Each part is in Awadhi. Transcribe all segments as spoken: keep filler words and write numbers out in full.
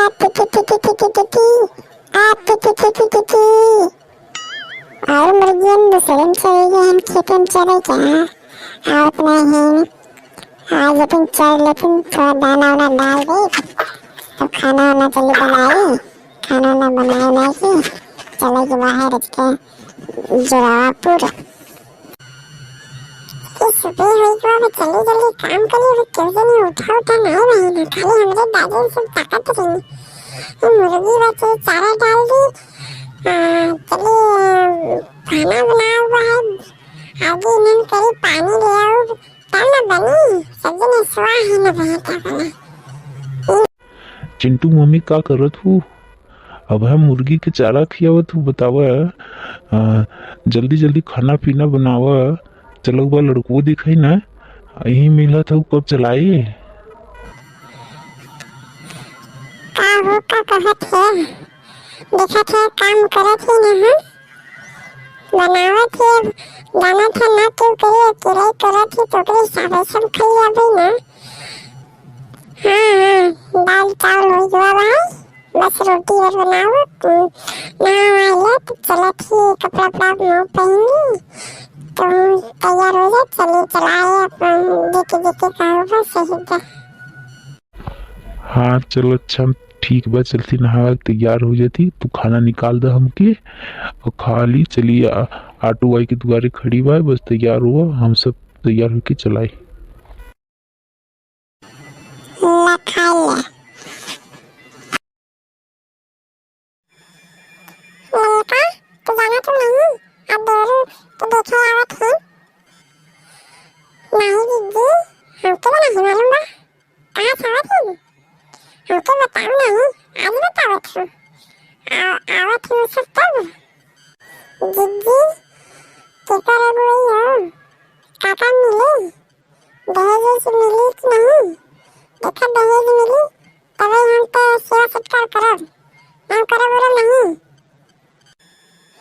आ, पी, पी, पी, पी, पी, पी, पी। आ, पी, पी, पी, पी, पी, पी। और मुर्गियन दूसरे में चली गई, हम खेते में चले क्या? आवत नहीं। आज अपन चल लेकिन थोड़ा दाना वाना डाल दे, तो खाना वाना चली बनाई। खाना वाना बनाए नहीं कि चले के बाहर के जोरापुर। ये सुबह होई के बाद जल्दी जल्दी काम करी, अभी केहू जनी उठा उठा नहीं रही ना, खाली हमरे दादी सब ताकत रही। ये मुर्गी बचे चारा डाल दी, आ, चली, आ, खाना बनावा हुआ है, आगे इन्हन करी पानी ले आओ, तब ना बनी, सब जने सुआ है ना बहता बना। चिंटू, मम्मी का करत हू? अब हम मुर्गी के चारा खियावत हू, बतावा। आ, जल्दी जल्दी खाना पीना बनावा। चलो बा लड़को दिखाई ना, यही मिलत हू, कब चलाई? का हो, का कहत है? देखत है, काम करत ही ना हम। बनावत ही, जानत है ना क्यों करे, अकेले करत ही, तो ओकरे हिसाबे सब खाई आवे ना। हाँ, हाँ, दाल चावल हो गया भाई, बस रोटी और बनाओ। हम्म, नहा वहा ले तो चलत ही, कपड़ा उपड़ा मुँह पहन ली, तो तैयार हो जा, चली चलाए अपन, देखे देखे कहो बस सही जा। हाँ, चलो अच्छा, ठीक बा, चलती नहा के तैयार हो जाती, तू खाना निकाल द हमके और खा ली। चली, आ, ऑटो आई के दुआरे खड़ी बा, बस तैयार हुआ, हम सब तैयार होके चलाई। ला खा ले। ललका, तू जाना तू नहीं, अब देवरू तो देखे आवत है। नहीं दीदी, हमके तो नहीं मालूम बा। कहाँ से आवत है? हमके बताओ नहीं, आज बतावत हूँ। आ-, आवत हूँ सब तब। दीदी, केकर अगुवाई हो? काका मिले? दहेज से मिली कि नहीं? देखा दहेज मिली, तबे हम तो सेवा सत्कार करब। हम करब बोले नहीं।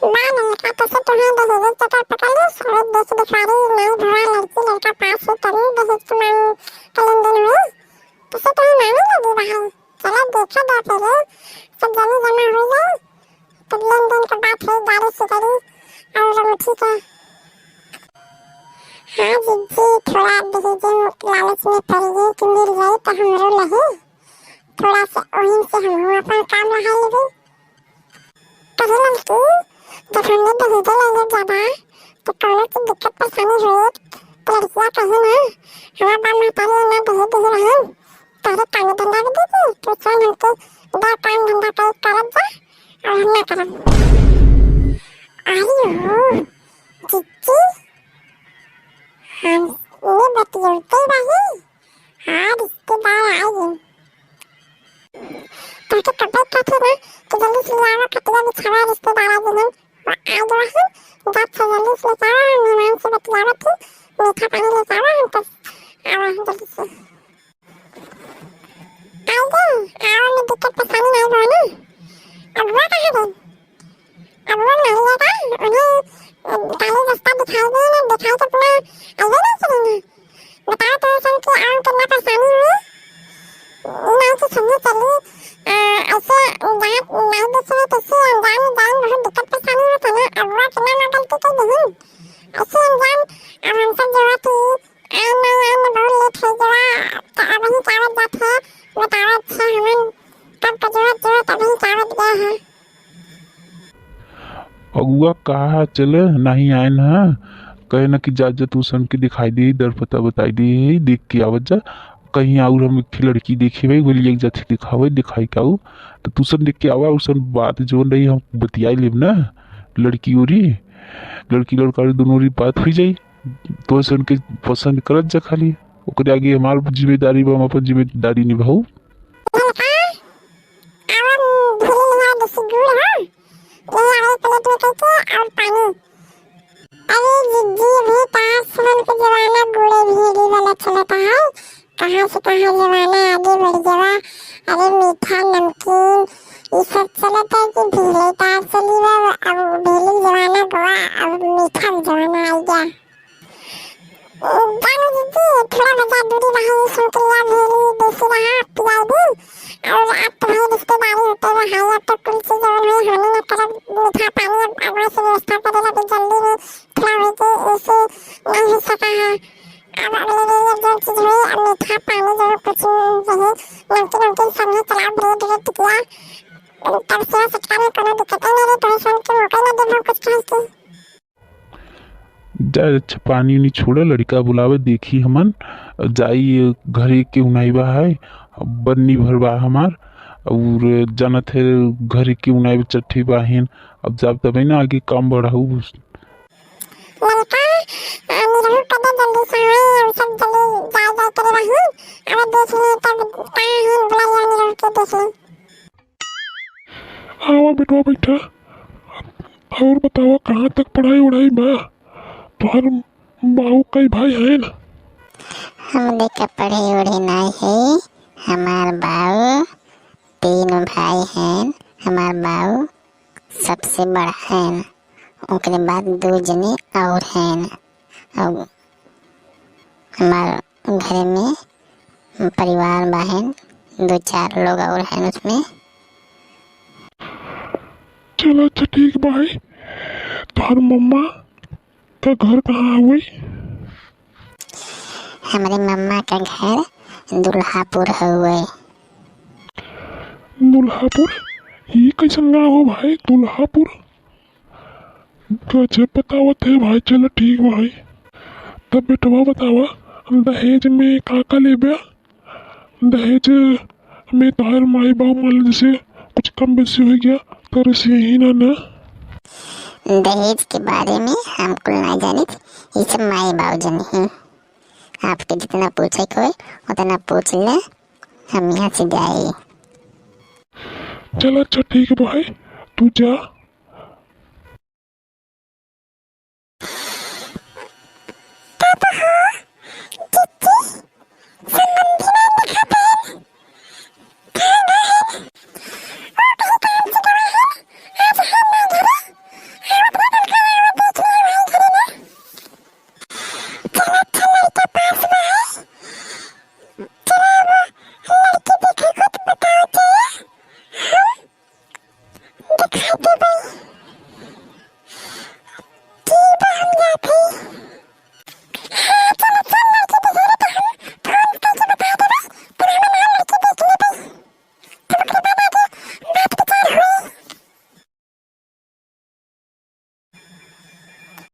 ना लड़का, तो से तुम्हें दहेज चक्कर पकड़ ली, सारे देश भिखारी, नाई भवा, लड़की, लड़का पास ही करी, दहेज के मांग के लेन देन हुई, तो से तुम्हें मांगे लगी भाई। चलो देखा दो पहले, सब जनी जमा हो जाए, तब लेन देन के बात है, गाड़ी से गाड़ी और अंगूठी के। हाँ जिज्जी, थोड़ा दहेज लालच में पड़ गई कि मिल जाए तो हमरो लही, थोड़ा से ओहिन से हम अपन काम रहा लेबे। कहे ललकी, जब हमने दहेज ले ले ज्यादा, तो कौनो की दिक्कत परेशानी होए, तो लड़किया कहे ना, हमार बाप महतारी ना दहेज दे रहे, तोहरे काम धंधा भी दीदी, तू चल हमके दो काम धंधा कर, करत जा, और हम ना करब। अरे हो, जिज्जी, हम ये बतियौते रही, हाँ, रिश्तेदार आ गए। तोहके कब्बे कहते ना कि जल्दी से लावा खटिया बिछावा, रिश्तेदार आ गए हैं। वो आ गए हैं, जब से जल्दी से लेके आवा, हम मेहमान से बतियावत ही, मीठा पानी लेके आवा, हम तो आवा है जल्दी से। आ गए, आवा में दिक्कत परेशानी नहीं होई ना। अब वो कहाँ गए? अब वो मारिया का उन्हें, अ, काले रास्ता दिखाई दे ना, दिखाई तो पूरा आइए नहीं करेंगे। बताओ तो सन कि आम कितना परेशानी हुई। नहीं तो सुनिए चलिए, अ, ऐसे जात नहीं देखे तो से अनजान में जान बहुत दिक्कत परेशानी होता ना। अब वो कितना ना गलती कर दी। ऐसे अनजान, अब हम सब जो है कि आम नहीं, आम में बहुत लेट हो गया, तो अब ही कागज जात है, बताओ अच्छा हमन कब का जो है, जो है तभी कागज गया है। अगुआ कहा चले, नाही आएन ह। कहे न कि जा, जा, तू सन के दिखाई दे, दर पता बताई दे, देख के आवत जा। कहीं आउर हम एक ठे लड़की देखे भाई, बोलिए एक जाति दिखावे, दिखाई के आऊ। तो तू सन देख के आवा, उ सन बात जोन रही हम बतियाई लेब ना, लड़की ओरी, लड़की लड़का ओरी दोनों ओरी बात हुई जाई। तो सन के पसंद करत जा खाली, ओकरे आगे हमार जिम्मेदारी बा, हम अपन जिम्मेदारी निभाऊ। आवा, भेली लिया देसी गुड़, हाँ। ले आवे प्लेट में करके और पानी। अरे जिज्जी, अभी पाँच साल के जमाना गुड़े भेली वाला चलता है। कहाँ से कहाँ जमाना आगे बढ़ गया। अरे मीठा, नमकीन, ये सब चलता है कि भेली तार चली बा, अब भेली जमाना गवा, अब मीठा जमाना आ गया। जानो जिज्जी, थोड़ा बजा दूरी रहा, ये सुन के लिया भेली, देसी रहा, पिलाई दी। और आप तो भाई रिश्ते रे टिकिया, तब से ससुराल में कोनो दिक्कते नहीं रही, तोहे सुन के मौका ना देबो कुछ कहे की। जा, अच्छा, पानी उनी छोड़ा, लड़का बुलावे, देखी हमन जाई घरे के उनाई बा है, बन्नी भर बा हमार, और जानत है घरे के उनाई बा चट्ठी बाहिन, अब जाब तबे ना आगे काम बढ़ाऊ। लड़का, आ, निरहू कदे जल्दी से आए, हम सब जल्दी जाए जाए करे बाहिन, अब देख ले तब कहाँ है, बुला लिया निरहू के देख ले। आवा बेटवा बैठा। और बतावा, कहाँ तक पढ़ाई उढ़ाई बा? तोहर बाऊ कई भाई हैं? हमरे का पढ़े उढ़े नाई है। हमार बाऊ तीन भाई हैं। हमार बाऊ सबसे बड़ा हैं। ओकरे बाद दो जने और हैं। और हमार घर में परिवार बा हैं, दो चार लोग और हैं उसमें। चलो अच्छा ठीक बा है। तोहर मम्मा का घर कहाँ हुई? हमरे मम्मा का घर दुल्हापुर हुए। दुल्हापुर? ई कैसन गाँव हो भाई, दुल्हापुर? गजब बतावत है भाई। चलो ठीक बा भाई। तब बेटवा बतावा, दहेज में का का लेबे? दहेज में तोहर माई बाबू मान लो जैसे कुछ कम बेसी हो गया तो रिसियही ना ना। दहेज के बारे में हम कुल ना जानित, ये सब माई बाबू जनी हैं। आपके जितना पूछे के होए उतना पूछ ले, हम यहाँ से जाए। चल अच्छा ठीक बा भाई, तू जा।